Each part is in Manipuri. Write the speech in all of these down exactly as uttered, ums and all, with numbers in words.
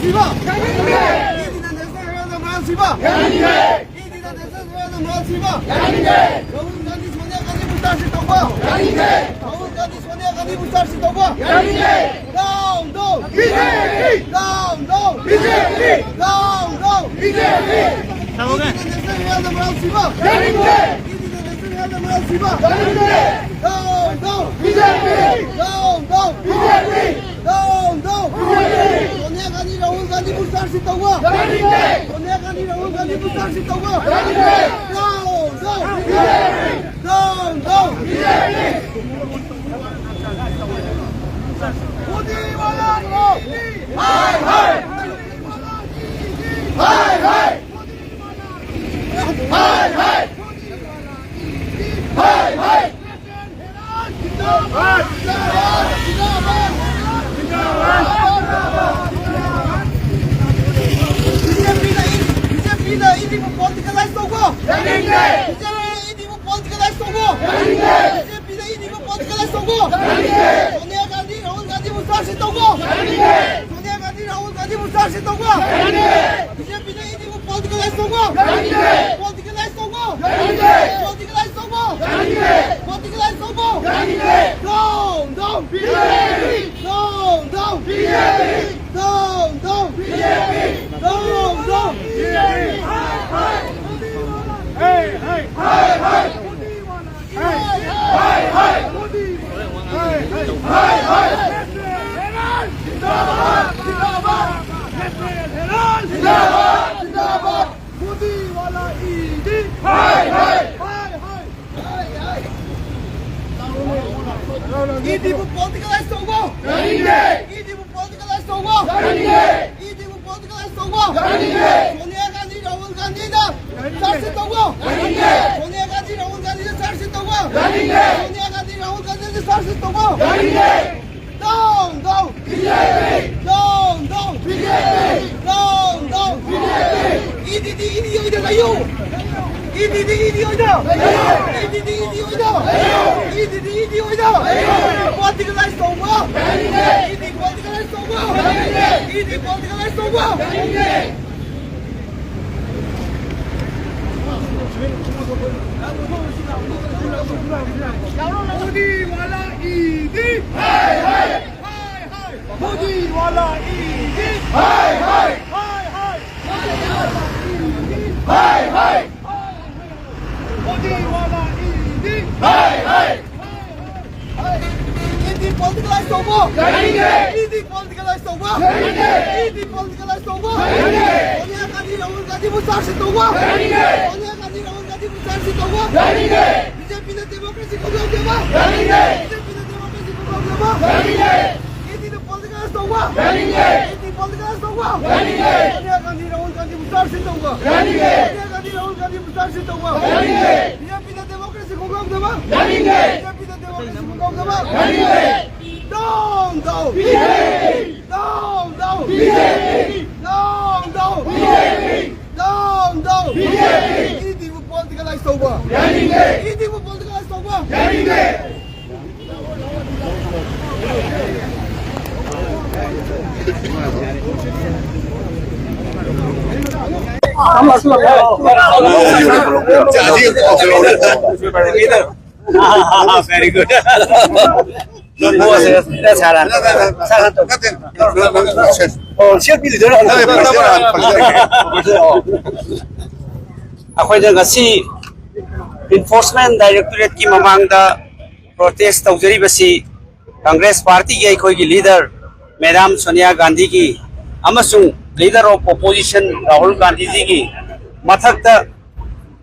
ꯁꯤꯕ! ꯌꯥꯅꯤꯡꯗꯦ! ꯏꯗꯤꯅ ꯅꯦꯁꯅꯦꯜ ꯍꯦꯔꯣꯗ ꯃꯔꯥꯜ ꯁꯤꯕ! ꯌꯥꯅꯤꯡꯗꯦ! ꯏꯗꯤꯅ ꯅꯦꯁꯅꯦꯜ ꯍꯦꯔꯣꯗ ꯃꯔꯥꯜ ꯁꯤꯕ! ꯌꯥꯅꯤꯡꯗꯦ! ꯔꯥꯍꯨꯜ ꯒꯥꯟꯙꯤ, ꯁꯣꯅꯤꯌꯥ ꯒꯥꯟꯙꯤꯕꯨ ꯆꯥꯔꯖ ꯇꯧꯕ! ꯌꯥꯅꯤꯡꯗꯦ! ꯔꯥꯍꯨꯜ ꯒꯥꯟꯙꯤ, ꯁꯣꯅꯤꯌꯥ ꯒꯥꯟꯙꯤꯕꯨ ꯆꯥꯔꯖ ꯇꯧꯕ! ꯌꯥꯅꯤꯡꯗꯦ! Down, down! B J P! Down, down! B J P! Down, down! B J ꯄꯤ! ꯏꯗꯤꯅ ꯅꯦꯁꯅꯦꯜ ꯍꯦꯔꯣꯗ ꯃꯔꯥꯜ ꯁꯤꯕ! ꯌꯥꯅꯤꯡꯗꯦ! ꯏꯗꯤꯅ ꯅꯦꯁꯅꯦꯜ ꯍꯦꯔꯣꯗ ꯃꯔꯥꯜ ꯁꯤꯕ! ꯌꯥꯅꯤꯡꯗꯦ! Down, down! B J P! Down, down! B J P! Down, down! Sonia Gandhi, Rahul ꯒꯥꯟꯙꯤꯕꯨ ꯆꯥꯔꯖ ꯇꯧꯕ! ꯌꯥꯅꯤꯡꯗꯦ! ꯁꯣꯅꯤꯌꯥ ꯒꯥꯟꯙꯤ, ꯔꯥꯍꯨꯜ ꯒꯥꯟꯙꯤꯕꯨ ꯆꯥꯔꯖ ꯇꯧꯕ! ꯌꯥꯅꯤꯡꯗꯦ! Down, down! B J P! Down, down! B J P! Modi ꯋꯥꯂꯥ ꯃꯣꯗꯤ! ꯍꯥꯏ, ꯍꯥꯏ! ꯃꯣꯗꯤ ꯋꯥꯂꯥ ꯃꯣꯗꯤ! ꯍꯥꯏ, ꯍꯥꯏ! ꯃꯣꯗꯤ ꯋꯥꯂꯥ ꯃꯣꯗꯤ! ꯍꯥꯏ, ꯍꯥꯏ! ꯃꯣꯗꯤ ꯋꯥꯂꯥ ꯃꯣꯗꯤ! ꯍꯥꯏ, ꯍꯥꯏ! ꯖꯤꯟꯗꯥꯕꯥꯗ! ꯖꯤꯟꯗꯥꯕꯥꯗ! ꯖꯤꯟꯗꯥꯕꯥꯗ! ꯕꯤ ꯖꯦ ꯄꯤꯅ ꯏ-, ꯕꯤ ꯖꯦ ꯄꯤꯅ ꯏꯗꯤꯕꯨ ꯄꯣꯂꯤꯇꯤꯀꯦꯂꯥꯏꯁ ꯇꯧꯕ! ꯌꯥꯅꯤꯡꯗꯦ! ꯕꯤ ꯖꯦ ꯄꯤꯅ ꯏꯗꯤꯕꯨ ꯄꯣꯂꯤꯇꯤꯀꯦꯂꯥꯏꯁ ꯇꯧꯕ! ꯌꯥꯅꯤꯡꯗꯦ! ꯕꯤ ꯖꯦ ꯄꯤꯅ ꯏꯗꯤꯕꯨ ꯄꯣꯂꯤꯇꯤꯀꯦꯂꯥꯏꯁ ꯇꯧꯕ! ꯌꯥꯅꯤꯡꯗꯦ! ꯁꯣꯅꯤꯌꯥ ꯒꯥꯟꯙꯤ, ꯔꯥꯍꯨꯜ ꯒꯥꯟꯙꯤꯕꯨ ꯆꯥꯔꯖ ꯇꯧꯕ! ꯌꯥꯅꯤꯡꯗꯦ! ꯁꯣꯅꯤꯌꯥ ꯒꯥꯟꯙꯤ, ꯔꯥꯍꯨꯜ ꯒꯥꯟꯙꯤꯕꯨ ꯆꯥꯔꯖ ꯇꯧꯕ! ꯌꯥꯅꯤꯡꯗꯦ! ꯕꯤ ꯖꯦ ꯄꯤꯅ ꯏꯗꯤꯕꯨ ꯄꯣꯂꯤꯇꯤꯀꯦꯂꯥꯏꯁ ꯇꯧꯕ! ꯌꯥꯅꯤꯡꯗꯦ! ꯄꯣꯂꯤꯇꯤꯀꯦꯂꯥꯏꯁ ꯇꯧꯕ! ꯌꯥꯅꯤꯡꯗꯦ! ꯄꯣꯂꯤꯇꯤꯀꯦꯂꯥꯏꯁ ꯇꯧꯕ! ꯌꯥꯅꯤꯡꯗꯦ! ꯄꯣꯂꯤꯇꯤꯀꯦꯂꯥꯏꯁ ꯇꯧꯕ! ꯌꯥꯅꯤꯡꯗꯦ! Down, down! B J P! Down, down! B J P! Down, down! B J P! Down, down! B J P! ꯍꯥꯏ, ꯍꯥꯏ! ꯍꯦ, ꯍꯦ! ꯍꯥꯏ, ꯍꯥꯏ! ꯃꯣꯗꯤ ꯋꯥꯂꯥ! ꯍꯥꯏ, ꯍꯥꯏ! ꯃꯣꯗꯤ ꯋꯥꯂꯥ! ꯍꯥꯏ, ꯍꯥꯏ! ꯍꯥꯏ, ꯍꯥꯏ! National hero! ꯖꯤꯟꯗꯥꯕꯥꯗ! ꯖꯤꯟꯗꯥꯕꯥꯗ! National hero! ꯖꯤꯟꯗꯥꯕꯥꯗ! ꯖꯤꯟꯗꯥꯕꯥꯗ! ꯃꯣꯗꯤ ꯋꯥꯂꯥ ꯏꯗꯤ! ꯍꯥꯏ, ꯍꯥꯏ! ꯍꯥꯏ, ꯍꯥꯏ! ꯏꯗꯤꯕꯨ ꯄꯣꯂꯤꯇꯤꯀꯦꯂꯥꯏꯁ ꯇꯧꯕ! ꯌꯥꯅꯤꯡꯗꯦ! ꯏꯗꯤꯕꯨ ꯄꯣꯂꯤꯇꯤꯀꯦꯂꯥꯏꯁ ꯇꯧꯕ! ꯌꯥꯅꯤꯡꯗꯦ! ꯏꯗꯤꯕꯨ ꯄꯣꯂꯤꯇꯤꯀꯦꯂꯥꯏꯁ ꯇꯧꯕ! ꯌꯥꯅꯤꯡꯗꯦ! ꯁꯣꯅꯤꯌꯥ ꯒꯥꯟꯙꯤ, ꯔꯥꯍꯨꯜ ꯒꯥꯟꯙꯤꯗ ꯆꯥꯔꯖ ꯇꯧꯕ! ꯌꯥꯅꯤꯡꯗꯦ! ꯁꯣꯅꯤꯌꯥ ꯒꯥꯟꯙꯤ, ꯔꯥꯍꯨꯜ ꯒꯥꯟꯙꯤꯗ ꯆꯥꯔꯖ ꯇꯧꯕ! ꯌꯥꯅꯤꯡꯗꯦ! ꯁꯣꯅꯤꯌꯥ ꯒꯥꯟꯙꯤ, ꯔꯥꯍꯨꯜ ꯒꯥꯟꯙꯤꯗ ꯆꯥꯔꯖ ꯇꯧꯕ! ꯌꯥꯅꯤꯡꯗꯦ! Down, down! B J P! Down, down! B J P! Down, down! B J ꯄꯤ! ꯏꯗꯤꯗꯤ ꯏꯗꯤ ꯑꯣꯏꯅ ꯂꯩꯌꯨ! ꯏꯗꯤꯗꯤ ꯏꯗꯤ ꯑꯣꯏꯅ! ꯂꯩꯌꯨ! ꯏꯗꯤꯗꯤ ꯏꯗꯤ ꯑꯣꯏꯅ! ꯂꯩꯌꯨ! ꯏꯗꯤꯗꯤ ꯏꯗꯤ ꯑꯣꯏꯅ! ꯂꯩꯌꯨ! ꯄꯣꯂꯤꯇꯤꯀꯦꯂꯥꯏꯁ ꯇꯧꯕ! ꯌꯥꯅꯤꯡꯗꯦ! ꯏꯗꯤ ꯄꯣꯂꯤꯇꯤꯀꯦꯂꯥꯏꯁ ꯇꯧꯕ! ꯏ ꯗꯤ ꯄꯣꯂꯤꯇꯤꯀꯦꯂꯥꯏꯁ ꯇꯧꯕ! ꯃꯣꯗꯤ ꯋꯥꯂꯥ ꯏ ꯗꯤ! ꯍꯥꯏ ꯍꯥꯏ! ꯍꯥꯏ ꯍꯥꯏ! ꯃꯣꯗꯤ ꯋꯥꯂꯥ ꯏ ꯗꯤ! ꯍꯥꯏ ꯍꯥꯏ! ꯍꯥꯏ ꯍꯥꯏ! ꯃꯣꯗꯤ ꯋꯥꯂꯥ ꯏ ꯗꯤ! ꯍꯥꯏ ꯍꯥꯏ! ꯃꯣꯗꯤ ꯋꯥꯂꯥ ꯏ ꯗꯤ! ꯍꯥꯏ ꯍꯥꯏ! ꯏ ꯗꯤ ꯄꯣꯂꯤꯇꯤꯀꯦꯂꯥꯏꯁ ꯇꯧꯕ! ꯌꯥꯅꯤꯡꯗꯦ! ꯏ ꯗꯤ ꯄꯣꯂꯤꯇꯤꯀꯦꯂꯥꯏꯁ ꯇꯧꯕ! ꯌꯥꯅꯤꯡꯗꯦ! ꯏ ꯗꯤ ꯄꯣꯂꯤꯇꯤꯀꯦꯂꯥꯏꯁ ꯇꯧꯕ! ꯌꯥꯅꯤꯡꯗꯦ! ꯁꯣꯅꯤꯌꯥ ꯒꯥꯟꯙꯤ, ꯔꯥꯍꯨꯜ ꯒꯥꯟꯙꯤꯕꯨ ꯆꯥꯔꯖ ꯇꯧꯕ! ꯌꯥꯅꯤꯡꯗꯦ! ꯁꯣꯅꯤꯌꯥ ꯒꯥꯟꯙꯤ, ꯔꯥꯍꯨꯜ ꯒꯥꯟꯙꯤꯕꯨ ꯆꯥꯔꯖ ꯇꯧꯕ! ꯌꯥꯅꯤꯡꯗꯦ! ꯕꯤ ꯖꯦ ꯄꯤꯅ ꯗꯦꯃꯣꯀ꯭ꯔꯦꯁꯤ ꯈꯣꯡꯂꯥꯎꯗꯕ! ꯌꯥꯅꯤꯡꯗꯦ! ꯕꯤ ꯖꯦ ꯄꯤꯅ ꯗꯦꯃꯣꯀ꯭ꯔꯦꯁꯤ ꯈꯣꯡꯂꯥꯎꯗꯕ! ꯌꯥꯅꯤꯡꯗꯦ! ꯏ ꯗꯤꯅ ꯄꯣꯂꯤꯇꯤꯀꯦꯜ ꯇꯧꯕ! ꯌꯥꯅꯤꯡꯗꯦ! ꯏ ꯗꯤ ꯄꯣꯂꯤꯇꯤꯀꯦꯜ ꯇꯧꯕ! ꯌꯥꯅꯤꯡꯗꯦ! ꯁꯣꯅꯤꯌꯥ ꯒꯥꯟꯙꯤ, ꯔꯥꯍꯨꯜ ꯒꯥꯟꯙꯤꯕꯨ ꯆꯥꯔꯖ ꯇꯧꯕ! ꯌꯥꯅꯤꯡꯗꯦ! ꯁꯣꯅꯤꯌꯥ ꯒꯥꯟꯙꯤ, ꯔꯥꯍꯨꯜ ꯒꯥꯟꯙꯤꯕꯨ ꯆꯥꯔꯖ ꯇꯧꯕ! ꯌꯥꯅꯤꯡꯗꯦ! ꯕꯤ ꯖꯦ ꯄꯤꯅ ꯗꯦꯃꯣꯀ꯭ꯔꯦꯁꯤ ꯈꯣꯡꯂꯥꯎꯗꯕ! ꯌꯥꯅꯤꯡꯗꯦ! ꯕꯤ ꯖꯦ ꯄꯤꯅ ꯗꯦꯃꯣꯀ꯭ꯔꯦꯁꯤ ꯈꯣꯡꯂꯥꯎꯗꯕ! ꯌꯥꯅꯤꯡꯗꯦ! Down, down! B J P! Down, down! B J P! Down, down! B J P! Down, down! B J P! E ꯗꯤꯕꯨ ꯄꯣꯂꯤꯇꯤꯀꯦꯂꯥꯏꯁ ꯇꯧꯕ! ꯌꯥꯅꯤꯡꯗꯦ! ꯏ ꯗꯤꯕꯨ ꯄꯣꯂꯤꯇꯤꯀꯦꯂꯥꯏꯁ ꯇꯧꯕ! ꯌꯥꯅꯤꯡꯗꯦ! Very good. ꯑꯩꯈꯣꯏꯅ ꯉꯁꯤ Enforcement Directorateꯀꯤ ꯃꯃꯥꯡꯗ protest ꯇꯧꯖꯔꯤꯕꯁꯤ Congress Partyꯒꯤ ꯑꯩꯈꯣꯏꯒꯤ leader Madam Sonia Gandhiꯒꯤ ꯑꯃꯁꯨꯡ Leader of Opposition ꯔꯥꯍꯨꯜ ꯒꯥꯟꯙꯤꯖꯤꯒꯤ ꯃꯊꯛꯇ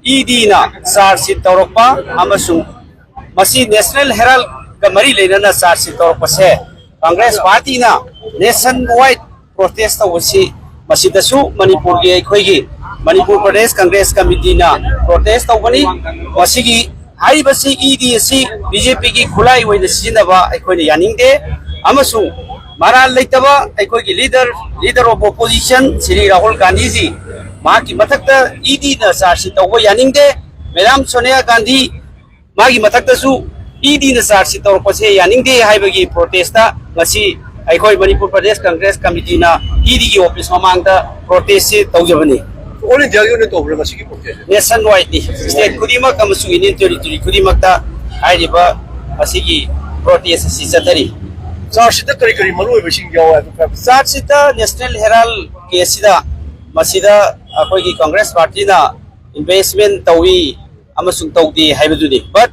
ꯏ ꯗꯤꯅ charge sheet ꯇꯧꯔꯛꯄ ꯑꯃꯁꯨꯡ ꯃꯁꯤ National Heraldꯒ ꯃꯔꯤ ꯂꯩꯅꯅ charge sheet ꯇꯧꯔꯛꯄꯁꯦ Congress Partyꯅ nation wide protest ꯇꯧꯕꯁꯤ ꯃꯁꯤꯗꯁꯨ ꯃꯅꯤꯄꯨꯔꯒꯤ ꯑꯩꯈꯣꯏꯒꯤ Manipur Pradesh Congress Committeeꯅ protest ꯇꯧꯕꯅꯤ꯫ ꯃꯁꯤꯒꯤ ꯍꯥꯏꯔꯤꯕꯁꯤ ꯏ ꯗꯤ ꯑꯁꯤ ꯕꯤ ꯖꯦ ꯄꯤꯒꯤ ꯈꯨꯠꯂꯥꯏ ꯑꯣꯏꯅ ꯁꯤꯖꯤꯟꯅꯕ ꯑꯩꯈꯣꯏꯅ ꯌꯥꯅꯤꯡꯗꯦ ꯑꯃꯁꯨꯡ ꯃꯔꯥꯜ ꯂꯩꯇꯕ ꯑꯩꯈꯣꯏꯒꯤ leader, Leader of Opposition Shri Rahul ꯒꯥꯟꯙꯤꯖꯤ ꯃꯍꯥꯛꯀꯤ ꯃꯊꯛꯇ ꯏ ꯗꯤꯅ charge sheet ꯇꯧꯕ ꯌꯥꯅꯤꯡꯗꯦ꯫ Madam Sonia Gandhi ꯃꯥꯒꯤ ꯃꯊꯛꯇꯁꯨ ꯏ ꯗꯤꯅ charge sheet ꯇꯧꯔꯛꯄꯁꯦ ꯌꯥꯅꯤꯡꯗꯦ ꯍꯥꯏꯕꯒꯤ protestꯇ ꯉꯁꯤ ꯑꯩꯈꯣꯏ ꯃꯅꯤꯄꯨꯔ ꯄ꯭ꯔꯗꯦꯁ ꯀꯪꯒ꯭ꯔꯦꯁ ꯀꯃꯤꯇꯤꯅ ꯏ ꯗꯤꯒꯤ ꯑꯣꯐꯤꯁ ꯃꯃꯥꯡꯗ ꯄ꯭ꯔꯣꯇꯦꯁꯁꯦ ꯇꯧꯖꯕꯅꯤ꯫ ꯑꯣꯜ ꯏꯟꯗꯤꯌꯥꯒꯤ ꯑꯣꯏꯅ ꯇꯧꯕ꯭ꯔꯥ ꯃꯁꯤꯒꯤ ꯄ꯭ꯔꯣꯇꯦꯁꯁꯦ? ꯅꯦꯁꯟ ꯋꯥꯏꯗꯅꯤ, ꯁ꯭ꯇꯦꯠ ꯈꯨꯗꯤꯡꯃꯛ ꯑꯃꯁꯨꯡ ꯌꯨꯅꯤꯌꯟ ꯇꯦꯔꯤꯇꯣꯔꯤ ꯈꯨꯗꯤꯡꯃꯛꯇ ꯍꯥꯏꯔꯤꯕ ꯑꯁꯤꯒꯤ ꯄ꯭ꯔꯣꯇꯦꯁ ꯑꯁꯤ ꯆꯠꯊꯔꯤ꯫ ꯆꯥꯔꯖꯁꯤꯗ ꯀꯔꯤ ꯀꯔꯤ ꯃꯔꯨ ꯑꯣꯏꯕꯁꯤꯡ ꯌꯥꯎꯋꯦ ꯍꯥꯏꯕꯗꯨ ꯈꯔ? ꯆꯥꯔꯖꯁꯤꯗ ꯅꯦꯁꯅꯦꯜ ꯍꯦꯔꯥꯜ ꯀꯦꯁꯁꯤꯗ ꯃꯁꯤꯗ ꯑꯩꯈꯣꯏꯒꯤ ꯀꯪꯒ꯭ꯔꯦꯁ ꯄꯥꯔꯇꯤꯅ ꯏꯟꯚꯦꯁꯃꯦꯟ ꯇꯧꯏ ꯑꯃꯁꯨꯡ ꯇꯧꯗꯦ ꯍꯥꯏꯕꯗꯨꯅꯤ꯫ But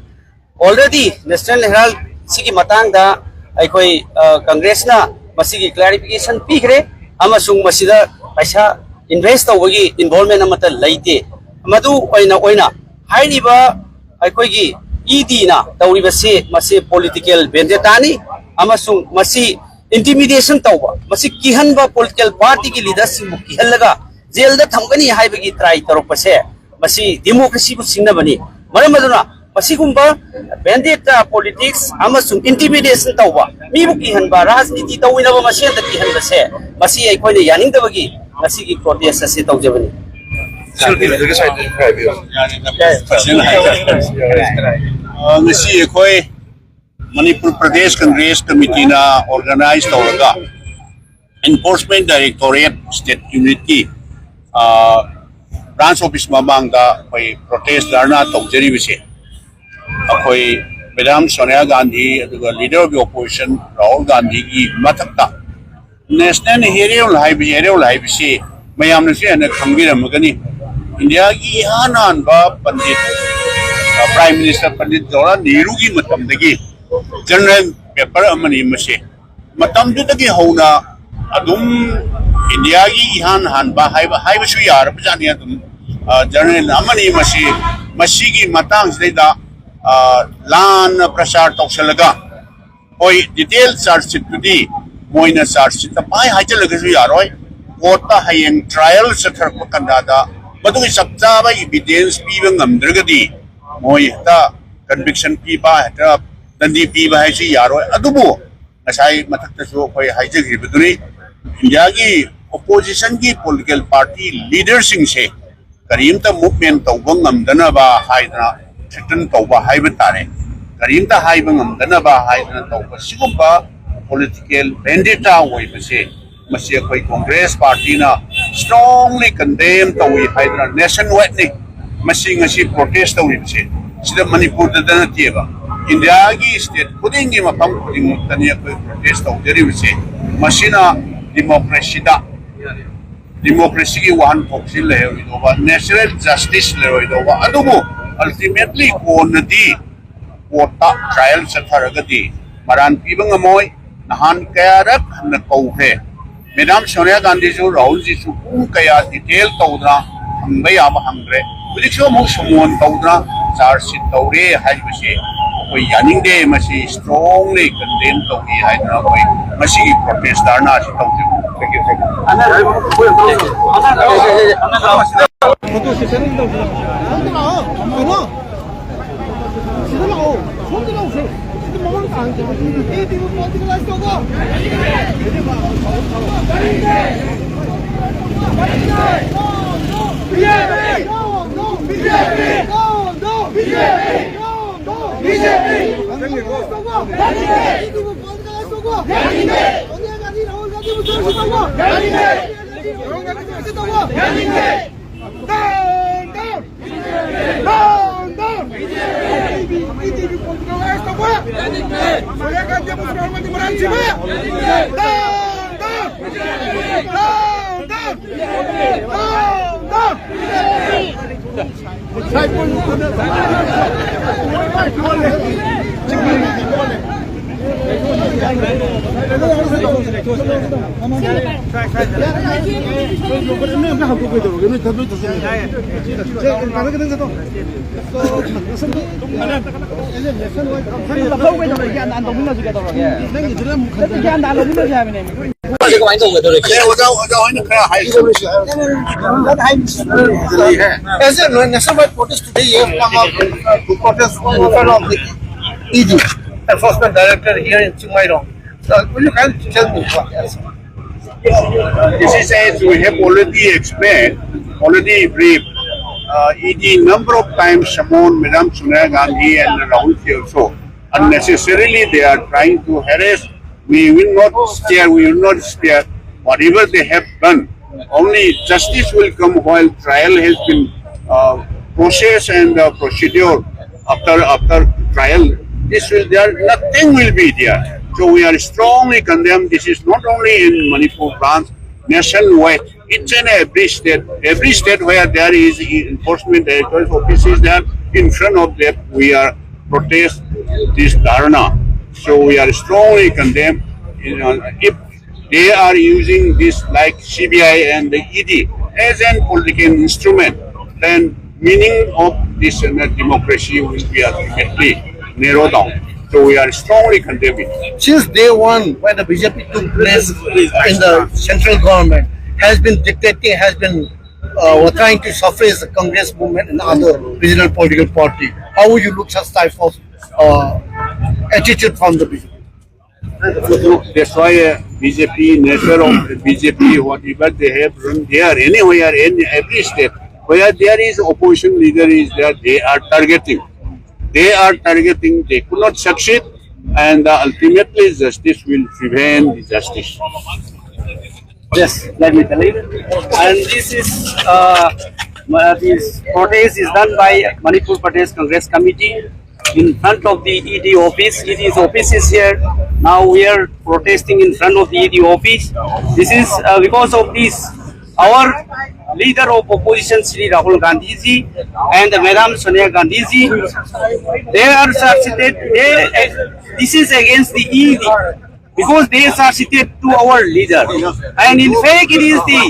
already ꯅꯦꯁꯅꯦꯜ ꯍꯦꯔꯥꯜ ꯁꯤꯒꯤ ꯃꯇꯥꯡꯗ ꯑꯩꯈꯣꯏ, ꯑ, ꯀꯪꯒ꯭ꯔꯦꯁꯅ ꯃꯁꯤꯒꯤ ꯀ꯭ꯂꯦꯔꯤꯐꯤꯀꯦꯁꯟ ꯄꯤꯈ꯭ꯔꯦ ꯑꯃꯁꯨꯡ ꯃꯁꯤꯗ ꯄꯩꯁꯥ ꯏꯟꯚꯦꯁ ꯇꯧꯕꯒꯤ ꯏꯟꯚꯣꯜꯃꯦꯟ ꯑꯃꯠꯇ ꯂꯩꯇꯦ꯫ ꯃꯗꯨ ꯑꯣꯏꯅ ꯑꯣꯏꯅ ꯍꯥꯏꯔꯤꯕ ꯑꯩꯈꯣꯏꯒꯤ ꯏ ꯗꯤꯅ ꯇꯧꯔꯤꯕꯁꯤ ꯃꯁꯤ ꯄꯣꯂꯤꯇꯤꯀꯦꯜ ꯚꯦꯟꯗꯦꯇꯥꯅꯤ ꯑꯃꯁꯨꯡ ꯃꯁꯤ ꯏꯟꯇꯤꯃꯤꯗꯦꯁꯟ ꯇꯧꯕ, ꯃꯁꯤ ꯀꯤꯍꯟꯕ, ꯄꯣꯂꯤꯇꯤꯀꯦꯜ ꯄꯥꯔꯇꯤꯒꯤ ꯂꯤꯗꯔꯁꯤꯡꯕꯨ ꯀꯤꯍꯜꯂꯒ ꯖꯦꯜꯗ ꯊꯝꯒꯅꯤ ꯍꯥꯏꯕꯒꯤ ꯇ꯭ꯔꯥꯏ ꯇꯧꯔꯛꯄꯁꯦ ꯃꯁꯤ ꯗꯦꯃꯣꯀ꯭ꯔꯦꯁꯤꯕꯨ ꯁꯤꯡꯅꯕꯅꯤ꯫ ꯃꯔꯝ ꯑꯗꯨꯅ ꯃꯁꯤꯒꯨꯝꯕ ꯚꯦꯟꯗꯦꯇꯥ ꯄꯣꯂꯤꯇꯤꯛꯁ ꯑꯃꯁꯨꯡ ꯏꯟꯇꯤꯃꯤꯗꯦꯁꯟ ꯇꯧꯕ, ꯃꯤꯕꯨ ꯀꯤꯍꯟꯕ, ꯔꯥꯖꯅꯤꯇꯤ ꯇꯧꯃꯤꯟꯅꯕ ꯃꯁꯦꯟꯗ ꯀꯤꯍꯟꯕꯁꯦ ꯃꯁꯤ ꯑꯩꯈꯣꯏꯅ ꯌꯥꯅꯤꯡꯗꯕꯒꯤ ꯉꯁꯤꯒꯤ ꯄ꯭ꯔꯣꯇꯦꯁ ꯑꯁꯤ ꯇꯧꯖꯕꯅꯤ꯫ ꯁꯤꯜ ꯄꯤꯕꯤꯔꯒ ꯁꯥꯏꯠꯇ ꯈꯔ ꯍꯥꯏꯕꯤꯌꯨ꯫ ꯑ, ꯉꯁꯤ ꯑꯩꯈꯣꯏ ꯃꯅꯤꯄꯨꯔ ꯄ꯭ꯔꯗꯦꯁ ꯀꯪꯒ꯭ꯔꯦꯁ ꯀꯃꯤꯇꯤꯅ ꯑꯣꯔꯒꯅꯥꯏꯖ ꯇꯧꯔꯒ ꯏꯟꯐꯣꯔꯁꯃꯦꯟ ꯗꯥꯏꯔꯦꯛꯇꯣꯔꯦꯠ ꯁ꯭ꯇꯦꯠ ꯌꯨꯅꯤꯠꯀꯤ, ꯑ, ꯕ꯭ꯔꯥꯟꯁ ꯑꯣꯐꯤꯁ ꯃꯃꯥꯡꯗ ꯑꯩꯈꯣꯏ ꯄ꯭ꯔꯣꯇꯦꯁ ꯙꯔꯅꯥ ꯇꯧꯖꯔꯤꯕꯁꯦ ꯑꯩꯈꯣꯏ ꯃꯦꯗꯥꯝ ꯁꯣꯅꯤꯌꯥ ꯒꯥꯟꯙꯤ ꯑꯗꯨꯒ leader of the opposition Rahul ꯒꯥꯟꯙꯤꯒꯤ ꯃꯊꯛꯇ ꯅꯦꯁꯅꯦꯜ ꯍꯦꯔꯣꯜ ꯍꯥꯏꯕ, ꯍꯦꯔꯣꯜ ꯍꯥꯏꯕꯁꯤ ꯃꯌꯥꯝꯅꯁꯨ ꯍꯦꯟꯅ ꯈꯪꯕꯤꯔꯝꯃꯒꯅꯤ꯫ ꯏꯟꯗꯤꯌꯥꯒꯤ ꯏꯍꯥꯟ ꯍꯥꯟꯕ ꯄꯟꯗꯤꯠ, ꯑ, ꯄ꯭ꯔꯥꯏꯝ ꯃꯤꯅꯤꯁꯇꯔ ꯄꯟꯗꯤꯠ ꯖꯋꯥꯍꯔꯂꯥꯜ ꯅꯦꯍꯔꯨꯒꯤ ꯃꯇꯝꯗꯒꯤ ꯖꯔꯅꯦꯜ ꯄꯦꯄꯔ ꯑꯃꯅꯤ ꯃꯁꯤ꯫ ꯃꯇꯝꯗꯨꯗꯒꯤ ꯍꯧꯅ ꯑꯗꯨꯝ ꯏꯟꯗꯤꯌꯥꯒꯤ ꯏꯍꯥꯟ ꯍꯥꯟꯕ ꯍꯥꯏꯕ, ꯍꯥꯏꯕꯁꯨ ꯌꯥꯔꯕꯖꯥꯠꯅꯤ꯫ ꯑꯗꯨꯝ, ꯑ, ꯖꯔꯅꯦꯜ ꯑꯃꯅꯤ ꯃꯁꯤ꯫ ꯃꯁꯤꯒꯤ ꯃꯇꯥꯡꯁꯤꯗꯩꯗ, ꯑ, ꯂꯥꯟꯅ ꯄ꯭ꯔꯆꯥꯔ ꯇꯧꯁꯜꯂꯒ, ꯍꯣꯏ, ꯗꯤꯇꯦꯜ ꯆꯥꯔꯖ ꯁꯤꯠꯇꯨꯗꯤ ꯃꯣꯏꯅ ꯆꯥꯔꯖ ꯁꯤꯠꯇ ꯄꯥꯏ ꯍꯥꯏꯖꯤꯜꯂꯒꯁꯨ ꯌꯥꯔꯣꯏ꯫ ꯀꯣꯔꯠꯇ ꯍꯌꯦꯡ ꯇ꯭ꯔꯥꯏꯌꯦꯜ ꯆꯠꯊꯔꯛꯄ ꯀꯥꯟꯗ ꯃꯗꯨꯒꯤ ꯆꯞ ꯆꯥꯕ ꯏꯚꯤꯗꯦꯟꯁ ꯄꯤꯕ ꯉꯝꯗ꯭ꯔꯒꯗꯤ ꯃꯣꯏ ꯍꯦꯛꯇ ꯀꯟꯚꯤꯛꯁꯟ ꯄꯤꯕ, ꯍꯦꯛꯇ ꯗꯟꯗꯤ ꯄꯤꯕ ꯍꯥꯏꯁꯤ ꯌꯥꯔꯣꯏ꯫ ꯑꯗꯨꯕꯨ ꯉꯁꯥꯏ ꯃꯊꯛꯇꯁꯨ ꯑꯩꯈꯣꯏ ꯍꯥꯏꯖꯈꯤꯕꯗꯨꯅꯤ, ꯏꯟꯗꯤꯌꯥꯒꯤ ꯑꯣꯄꯣꯖꯤꯁꯟꯒꯤ ꯄꯣꯂꯤꯇꯤꯀꯦꯜ ꯄꯥꯔꯇꯤ ꯂꯤꯗꯔꯁꯤꯡꯁꯦ ꯀꯔꯤꯝꯇ ꯃꯨꯚꯃꯦꯟ ꯇꯧꯕ ꯉꯝꯗꯅꯕ ꯍꯥꯏꯗꯅ ꯊ꯭ꯔꯦꯇꯟ ꯇꯧꯕ ꯍꯥꯏꯕ ꯇꯥꯔꯦ꯫ ꯀꯔꯤꯝꯇ ꯍꯥꯏꯕ ꯉꯝꯗꯅꯕ ꯍꯥꯏꯗꯅ ꯇꯧꯕ ꯁꯤꯒꯨꯝꯕ ꯄꯣꯂꯤꯇꯤꯀꯦꯜ ꯚꯦꯟꯗꯤꯇꯥ ꯑꯣꯏꯕꯁꯦ, ꯃꯁꯤ ꯑꯩꯈꯣꯏ ꯀꯣꯡꯒ꯭ꯔꯦꯁ ꯄꯥꯔꯇꯤꯅ strongly condemn ꯇꯧꯏ ꯍꯥꯏꯗꯅ ꯅꯦꯁꯟ ꯋꯥꯏꯗꯅꯤ ꯃꯁꯤ ꯉꯁꯤ ꯄ꯭ꯔꯣꯇꯦꯁ ꯇꯧꯔꯤꯕꯁꯦ꯫ ꯁꯤꯗ ꯃꯅꯤꯄꯨꯔꯗꯇ ꯅꯠꯇꯦꯕ, ꯏꯟꯗꯤꯌꯥꯒꯤ ꯁ꯭ꯇꯦꯠ ꯈꯨꯗꯤꯡꯒꯤ, ꯃꯐꯝ ꯈꯨꯗꯤꯡꯃꯛꯇꯅꯤ ꯑꯩꯈꯣꯏ ꯄ꯭ꯔꯣꯇꯦꯁ ꯇꯧꯖꯔꯤꯕꯁꯦ꯫ ꯃꯁꯤꯅ ꯗꯤꯃꯣꯀ꯭ꯔꯦꯁꯤꯗ, ꯗꯤꯃꯣꯀ꯭ꯔꯦꯁꯤꯒꯤ ꯋꯥꯍꯟꯊꯣꯛꯁꯤ ꯂꯩꯔꯣꯏꯗꯧꯕ, ꯅꯦꯆꯔꯦꯜ ꯖꯁꯇꯤꯁ ꯂꯩꯔꯣꯏꯗꯧꯕ, ꯑꯗꯨꯕꯨ ꯑꯜꯇꯤꯃꯦꯠꯂꯤ ꯀꯣꯟꯅꯗꯤ ꯀꯣꯔꯠꯇ ꯇ꯭ꯔꯥꯏꯌꯦꯜ ꯆꯠꯊꯔꯒꯗꯤ ꯃꯔꯥꯟ ꯄꯤꯕ ꯉꯝꯃꯣꯏ꯫ ꯅꯍꯥꯟ ꯀꯌꯥꯔꯛ ꯍꯟꯅ ꯀꯧꯈ꯭ꯔꯦ꯫ ꯃꯦꯗꯥꯝ ꯁꯣꯅꯤꯌꯥ ꯒꯥꯟꯙꯤꯁꯨ ꯔꯥꯍꯨꯜꯖꯤꯁꯨ ꯄꯨꯡ ꯀꯌꯥ ꯗꯤꯇꯦꯜ ꯇꯧꯗꯅ ꯍꯪꯕ ꯌꯥꯕ ꯍꯪꯈ꯭ꯔꯦ꯫ ꯍꯧꯖꯤꯛꯁꯨ ꯑꯃꯨꯛ ꯁꯃꯣꯟ ꯇꯧꯗꯅ ꯆꯥꯔꯖ ꯁꯤꯠ ꯇꯧꯔꯦ ꯍꯥꯏꯕꯁꯤ ꯑꯩꯈꯣꯏ ꯌꯥꯅꯤꯡꯗꯦ꯫ ꯃꯁꯤ strongly condemn ꯇꯧꯏ ꯍꯥꯏꯗꯅ ꯑꯩꯈꯣꯏ ꯉꯁꯤꯒꯤ ꯄ꯭ꯔꯣꯇꯦꯁ ꯙꯔꯅꯥꯁꯤ ꯇꯧꯖꯕꯅꯤ꯫ Thank you, thank you. Photo session ꯑꯃ ꯇꯧꯁꯤꯔꯣ? ꯁꯣꯝꯗ ꯂꯥꯛꯑꯣ꯫ ꯀꯩꯅꯣ? ꯁꯤꯗ ꯂꯥꯛꯑꯣ꯫ ꯁꯣꯝꯗ ꯂꯥꯛꯑꯣ, ꯁꯦ꯫ ꯁꯤꯗ ꯃꯃꯥꯡ ꯇꯥꯍꯟꯁꯦ꯫ ꯑꯦ ꯄꯤꯕꯨ ꯄꯣꯂꯤꯇꯤꯀꯦꯂꯥꯏꯁ ꯇꯧꯕ꯫ ꯕꯤ ꯖꯦ ꯄꯤ! ꯅꯣ, ꯅꯣ! ꯕꯤ ꯖꯦ ꯄꯤ! ꯅꯣ, ꯅꯣ! ꯕꯤ ꯖꯦ ꯄꯤ! ꯅꯣ, ꯅꯣ! ꯕꯤ ꯖꯦ ꯄꯤ! ꯅꯣ, ꯅꯣ! ꯕꯤ ꯖꯦ ꯄꯤ! ꯄꯣꯂꯤꯇꯤꯀꯦꯂꯥꯏꯁ ꯇꯧꯕ꯫ ꯌꯥꯅꯤꯡꯗꯦ! ꯕꯤ ꯖꯦ ꯄꯤꯕꯨ ꯄꯣꯂꯤꯇꯤꯀꯦꯂꯥꯏꯁ ꯇꯧꯕ꯫ ꯌꯥꯅꯤꯡꯗꯦ! ꯁꯣꯅꯤꯌꯥ ꯒꯥꯟꯙꯤ, ꯔꯥꯍꯨꯜ ꯒꯥꯟꯙꯤꯕꯨ ꯁꯣꯏ ꯇꯧꯕ꯫ ꯌꯥꯅꯤꯡꯗꯦ! ꯔꯥꯍꯨꯜ ꯒꯥꯟꯙꯤꯕꯨ ꯁꯣꯏ ꯇꯧꯕ꯫ ꯌꯥꯅꯤꯡꯗꯦ! Down, down! Down, down! B J P political arrest ꯇꯧꯕ! ꯁꯣꯅꯤꯌꯥ ꯒꯥꯟꯙꯤ ꯑꯃꯁꯨꯡ ꯔꯥꯍꯨꯜ ꯒꯥꯟꯙꯤ ꯃꯔꯥꯜ ꯁꯤꯕ! Down, down! Down, down! Down, down! ꯂꯧꯍꯧ ꯀꯩꯗꯧꯔꯒꯦ? ꯑꯅꯥꯟ ꯇꯧꯃꯤꯟꯅꯁꯤ ꯀꯩꯗꯧꯔꯒꯦ? ꯅꯪꯒꯤꯗꯨꯅ ꯑꯃꯨꯛ ꯅꯠꯇꯦ, ꯒ꯭ꯌꯥꯟ ꯇꯥꯅ ꯂꯧꯃꯤꯟꯅꯁꯤ ꯍꯥꯏꯕꯅꯦ꯫ ꯀꯃꯥꯏꯅ ꯇꯧꯒꯗꯧꯔꯦ? ꯑꯦ, ꯑꯣꯖꯥ, ꯑꯣꯖꯥ ꯍꯣꯏꯅ ꯈꯔ ꯍꯥꯏ꯫ As a nationwide protest today, you have come out to protest in front of the E D, Enforcement Director here in Chingmairong. So, will you kindly tell me what else? This is, as we have already explained, already briefed, uh, E D number of times summoned Madam Sonia Gandhi and Rahul Ji also. Unnecessarily, they are trying to harass We will not scare, we will not spare whatever they have done. Only justice will come while trial has been uh, process and uh, procedure after after trial. This will there nothing will be there. So we are strongly condemned. This is not only in Manipur branch, nationwide. Each and every state, every state where there is enforcement director's office is there, in front of that we are protest this dharna. So we are strongly condemn. You know, if they are using this like C B I and the E D as an political instrument, then meaning of this uh, democracy will be ultimately narrowed down. So we are strongly condemning. Since day one, when the B J P took place in the central government, has been dictating, has been uh, were trying to suppress the Congress movement and other regional political party. How would you look such type of uh, attitude from the B J P? That's why uh, B J P, nature of the B J P, whatever they have run there, anywhere, in every state, where there is opposition leader is there, they are targeting. They are targeting, they could not succeed, and uh, ultimately justice will prevail, the justice. Yes, let me tell you. And this is uh, uh, this protest is done by Manipur Pradesh Congress Committee in front of the E D office. E D's office is here. Now we are protesting in front of the E D office. This is uh, because of this. Our leader of opposition, Shri Rahul Gandhi ji, and Madam Sonia Gandhi ji, they are succeeded. They, this is against the E D because they succeeded to our leader. And in fact, it is the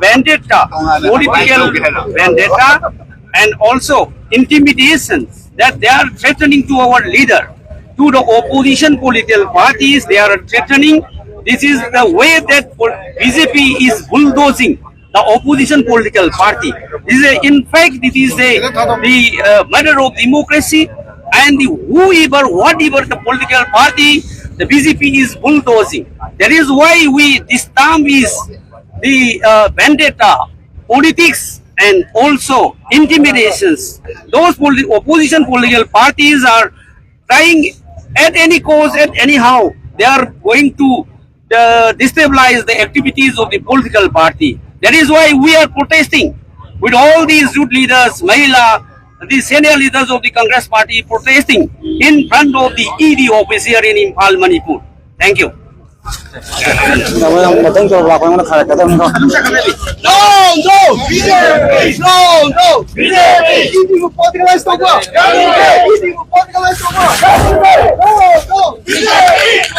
vendetta, political vendetta, and also intimidation that they are threatening to our leader, to the opposition political parties. They are threatening. This is the way that B J P is bulldozing the opposition political party. This is a, in fact, it is a, the uh, matter of democracy, and the, whoever, whatever the political party, the B J P is bulldozing. That is why we, this term is the uh, vendetta politics and also intimidations. Those politi- opposition political parties are trying at any cost, at anyhow, They are going to uh, destabilize the activities of the political party. That is why we are protesting with all these youth leaders, Mahila, the senior leaders of the Congress party protesting in front of the E D office here in Imphal, Manipur. Thank you. ꯃꯊꯪ ꯇꯧꯔꯛꯄ ꯂꯥꯛꯄ ꯑꯩꯉꯣꯟꯗ ꯈꯥꯏꯔꯛꯀꯗꯕꯅꯤꯀꯣ꯫ No, no, B J P, no, no, B J P, ꯏꯗꯤꯕꯨ ꯄꯣꯠꯀꯂꯥꯏꯁ ꯇꯧꯕ, ꯏꯗꯤꯕꯨ ꯄꯣꯠꯀꯂꯥꯏꯁ ꯇꯧꯕ, no, no, B J P,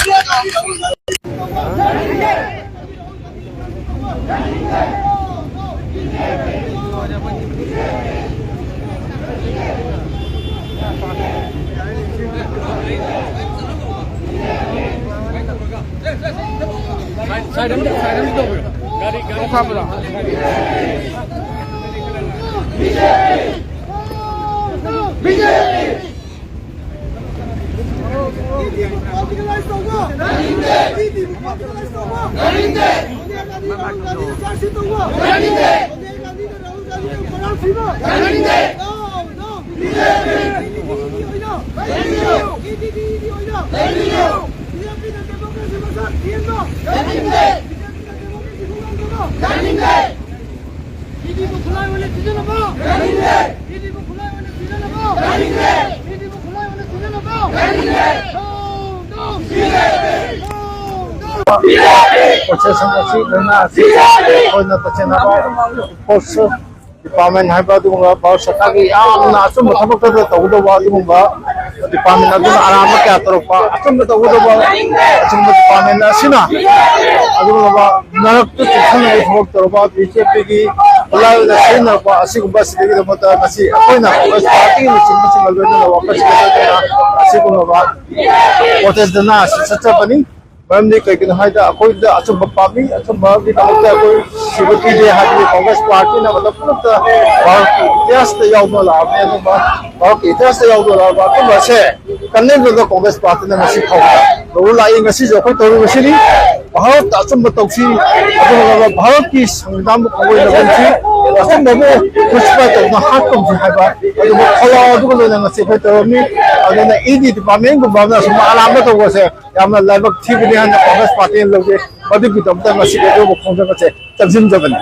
ꯏꯗꯤꯕꯨ ꯈꯨꯠꯂꯥꯏ ꯑꯣꯏꯅ ꯁꯤꯖꯤꯟꯅꯕ! ꯌꯥꯅꯤꯡꯗꯦ! ꯏꯗꯤꯕꯨ ꯈꯨꯠꯂꯥꯏ ꯑꯣꯏꯅ ꯁꯤꯖꯤꯟꯅꯕ! ꯌꯥꯅꯤꯡꯗꯦ! ꯏꯗꯤꯕꯨ ꯈꯨꯠꯂꯥꯏ ꯑꯣꯏꯅ ꯁꯤꯖꯤꯟꯅꯕ! ꯌꯥꯅꯤꯡꯗꯦ! No, no! ꯕꯤ ꯖꯦ ꯄꯤ! No, no! ꯄ꯭ꯔꯣꯁꯦꯁꯟ ꯑꯁꯤ ꯂꯣꯏꯅ ꯑꯩꯈꯣꯏꯅ ꯇꯁꯦꯡꯅ ꯐꯣꯔꯁ ꯗꯤꯄꯥꯔꯠꯃꯦꯟ ꯍꯥꯏꯕ ꯑꯗꯨꯒꯨꯝꯕ ꯚꯥꯔꯠ ꯁꯔꯀꯥꯔꯒꯤ ꯌꯥꯝꯅ ꯑꯆꯨꯝꯕ ꯊꯕꯛꯇꯗ ꯇꯧꯒꯗꯧꯕ ꯑꯗꯨꯒꯨꯝꯕ ꯗꯤꯄꯥꯔꯠꯃꯦꯟ ꯑꯗꯨꯅ ꯑꯔꯥꯟꯕ ꯀꯌꯥ ꯇꯧꯔꯛꯄ, ꯑꯆꯨꯝꯕ ꯇꯧꯒꯗꯧꯕ ꯑꯆꯨꯝꯕ ꯗꯤꯄꯥꯔꯠꯃꯦꯟ ꯑꯁꯤꯅ ꯑꯗꯨꯒꯨꯝꯂꯕ ꯃꯔꯛꯇ ꯆꯦꯛꯁꯤꯟꯅꯕ ꯊꯕꯛ ꯇꯧꯔꯕ ꯕꯤ ꯖꯦ ꯄꯤꯒꯤ ꯈꯨꯠꯂꯥꯏ ꯑꯣꯏꯅ ꯁꯤꯖꯤꯟꯅꯔꯛꯄ ꯑꯁꯤꯒꯨꯝꯕ ꯑꯁꯤꯗꯒꯤꯗꯃꯛꯇ ꯉꯁꯤ ꯑꯩꯈꯣꯏꯅ ꯀꯣꯡꯒ꯭ꯔꯦꯁ ꯄꯥꯔꯇꯤꯒꯤ ꯂꯨꯆꯤꯡꯕꯁꯤꯡꯒ ꯂꯣꯏꯅꯅ ꯋꯥꯀꯔꯁꯤꯡꯒ ꯂꯣꯏꯅꯅ ꯑꯁꯤꯒꯨꯝꯂꯕ ꯄ꯭ꯔꯣꯇꯦꯁ ꯙꯔꯅꯥ ꯑꯁꯤ ꯆꯠꯆꯕꯅꯤ꯫ ꯃꯔꯝꯗꯤ ꯀꯩꯒꯤꯅꯣ ꯍꯥꯏꯗ ꯑꯩꯈꯣꯏꯗ ꯑꯆꯨꯝꯕ ꯄꯥꯝꯃꯤ, ꯑꯆꯨꯝꯕꯒꯤꯗꯃꯛꯇ ꯑꯩꯈꯣꯏ ꯁꯤꯕ ꯄꯤꯗꯦ ꯍꯥꯏꯕꯗꯤ ꯀꯣꯡꯒ꯭ꯔꯦꯁ ꯄꯥꯔꯇꯤꯅ ꯃꯇꯝ ꯄꯨꯝꯅꯃꯛꯇ ꯚꯥꯔꯠꯀꯤ ꯏꯇꯤꯍꯥꯁꯇ ꯌꯥꯎꯗꯨꯅ ꯂꯥꯛꯑꯕꯅꯤ꯫ ꯑꯗꯨꯒ ꯚꯥꯔꯠꯀꯤ ꯏꯇꯤꯍꯥꯁꯇ ꯌꯥꯎꯗꯨꯅ ꯂꯥꯛꯑꯕ ꯑꯆꯨꯝꯕ ꯑꯁꯦ ꯀꯟꯅꯦꯡꯗꯨꯗ ꯀꯣꯡꯒ꯭ꯔꯦꯁ ꯄꯥꯔꯇꯤꯅ ꯉꯁꯤ ꯐꯥꯎꯕ ꯇꯧꯔ ꯂꯥꯛꯏ꯫ ꯉꯁꯤꯁꯨ ꯑꯩꯈꯣꯏ ꯇꯧꯔꯤꯕꯁꯤꯅꯤ꯫ ꯚꯥꯔꯠꯇ ꯑꯆꯨꯝꯕ ꯇꯧꯁꯤ, ꯑꯗꯨꯒ ꯚꯥꯔꯠꯀꯤ ꯁꯪꯕꯤꯙꯥꯟꯕꯨ ꯈꯪꯒꯣꯏꯅꯒꯨꯝꯁꯤ, ꯑꯆꯨꯝꯕꯕꯨ crucify ꯇꯧꯗꯨꯅ ꯍꯥꯠꯀꯨꯝꯁꯤ ꯍꯥꯏꯕ ꯑꯗꯨꯒ ꯈꯣꯜꯂꯥꯎ ꯑꯗꯨꯒ ꯂꯣꯏꯅꯅ ꯉꯁꯤ ꯑꯩꯈꯣꯏ ꯇꯧꯔꯝꯃꯤ꯫ ꯑꯗꯨꯅ ꯏ ꯗꯤ ꯗꯤꯄꯥꯔꯠꯃꯦꯟꯒꯨꯝꯕ ꯑꯃꯅ ꯁꯨꯝ ꯑꯔꯥꯟꯕ ꯇꯧꯕꯁꯦ ꯌꯥꯝꯅ ꯂꯥꯏꯕꯛ ꯊꯤꯕꯅꯤ ꯍꯥꯏꯅ ꯀꯪꯒ꯭ꯔꯦꯁ ꯄꯥꯔꯇꯤꯅ ꯂꯧꯖꯩ꯫ ꯃꯗꯨꯒꯤꯗꯃꯛꯇ ꯉꯁꯤꯒꯤ ꯑꯗꯨꯒꯨꯝꯕ ꯈꯣꯡꯖꯪ ꯑꯁꯦ ꯆꯪꯁꯤꯟꯖꯕꯅꯤ꯫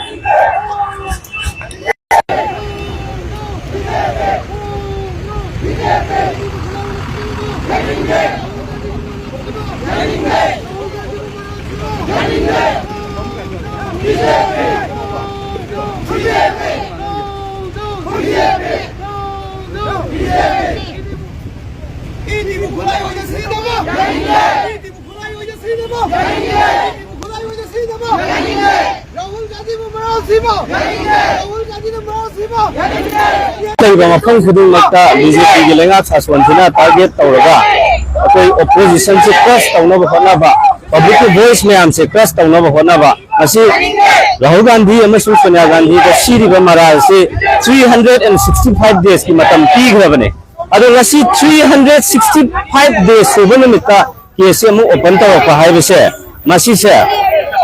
ꯏꯗꯤꯕꯨ ꯈꯨꯠꯂꯥꯏ ꯑꯣꯏꯅ ꯁꯤꯖꯤꯟꯅꯕ! ꯏꯗꯤꯕꯨ ꯈꯨꯠꯂꯥꯏ ꯑꯣꯏꯅ ꯁꯤꯖꯤꯟꯅꯕ! ꯏꯗꯤꯕꯨ ꯈꯨꯠꯂꯥꯏ ꯑꯣꯏꯅ ꯁꯤꯖꯤꯟꯅꯕ! ꯔꯥꯍꯨꯜ ꯒꯥꯟꯙꯤꯕꯨ ꯃꯔꯥꯜ ꯁꯤꯕ! ꯔꯥꯍꯨꯜ ꯒꯥꯟꯙꯤꯅ ꯃꯔꯥꯜ ꯁꯤꯕ! ꯂꯩꯔꯤꯕ ꯃꯐꯝ ꯈꯨꯗꯤꯡꯃꯛꯇ ꯕꯤ ꯖꯦ ꯄꯤꯒꯤ ꯂꯩꯉꯥꯛ ꯁꯥꯁꯣꯟꯁꯤꯅ target ꯇꯧꯔꯒ ꯑꯩꯈꯣꯏ opposition ꯁꯤ crush ꯇꯧꯅꯕ ꯍꯣꯠꯅꯕ, public ꯀꯤ voice ꯃꯌꯥꯝꯁꯦ crush ꯇꯧꯅꯕ ꯍꯣꯠꯅꯕ, ꯃꯁꯤ ꯔꯥꯍꯨꯜ ꯒꯥꯟꯙꯤ ꯑꯃꯁꯨꯡ Sonia ꯒꯥꯟꯙꯤꯗ ꯁꯤꯔꯤꯕ ꯃꯔꯥꯜꯁꯤ three hundred and sixty five days ꯀꯤ ꯃꯇꯝ ꯄꯤꯈ꯭ꯔꯕꯅꯦ꯫ ꯑꯗꯣ ꯉꯁꯤ three hundred sixty five days ꯁꯨꯕ ꯅꯨꯃꯤꯠꯇ case ꯁꯤ ꯑꯃꯨꯛ open ꯇꯧꯔꯛꯄ ꯍꯥꯏꯕꯁꯦ, ꯃꯁꯤꯁꯦ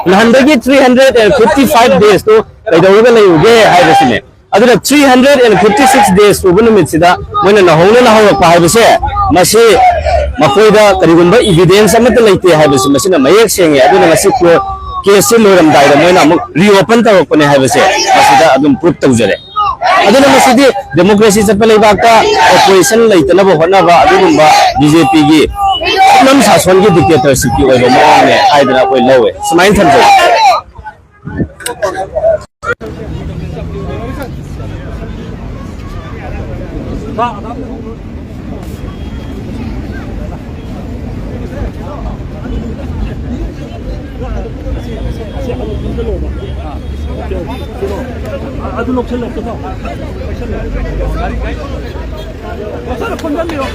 ꯅꯍꯥꯟꯗꯒꯤ three hundred and fifty five days two ꯀꯩꯗꯧꯔꯒ ꯂꯩꯔꯨꯒꯦ ꯍꯥꯏꯕꯁꯤꯅꯦ꯫ ꯑꯗꯨꯅ three hundred and fifty six days ꯁꯨꯕ ꯅꯨꯃꯤꯠꯁꯤꯗ ꯃꯣꯏꯅ ꯅꯧꯍꯧꯅꯅ ꯍꯧꯔꯛꯄ ꯍꯥꯏꯕꯁꯦ, ꯃꯁꯤ ꯃꯈꯣꯏꯗ ꯀꯔꯤꯒꯨꯝꯕ evidence ꯑꯃꯠꯇ ꯂꯩꯇꯦ ꯍꯥꯏꯕꯁꯤ ꯃꯁꯤꯅ ꯃꯌꯦꯛ ꯁꯦꯡꯉꯦ꯫ ꯑꯗꯨꯅ ꯉꯁꯤ ꯀꯦꯁꯁꯦ ꯂꯣꯏꯔꯝꯗꯥꯏꯗ ꯃꯣꯏꯅ ꯑꯃꯨꯛ reopen ꯇꯧꯔꯛꯄꯅꯦ ꯍꯥꯏꯕꯁꯦ ꯃꯁꯤꯗ ꯑꯗꯨꯝ proof ꯇꯧꯖꯔꯦ꯫ ꯑꯗꯨꯅ ꯃꯁꯤꯗꯤ democracy ꯆꯠꯄ ꯂꯩꯕꯥꯛꯇ opposition ꯂꯩꯇꯅꯕ ꯍꯣꯠꯅꯕ ꯑꯗꯨꯒꯨꯝꯕ ꯕꯤ ꯖꯦ ꯄꯤꯒꯤ ꯁꯨꯞꯅꯝ ꯁꯥꯁꯣꯟꯒꯤ dictatorship ꯀꯤ ꯑꯣꯏꯕ ꯃꯑꯣꯡꯅꯦ ꯍꯥꯏꯗꯅ ꯑꯩꯈꯣꯏ ꯂꯧꯋꯦ꯫ ꯁꯨꯃꯥꯏꯅ ꯊꯝꯖꯒꯦ꯫ ꯑꯗꯨ ꯂꯧꯁꯤꯜꯂꯣ, ꯀꯩꯅꯣ꯫ ꯂꯧꯁꯤꯜꯂꯣ꯫ ꯐꯖꯅ ꯄꯨꯟꯁꯤꯟꯕꯤꯔꯣ꯫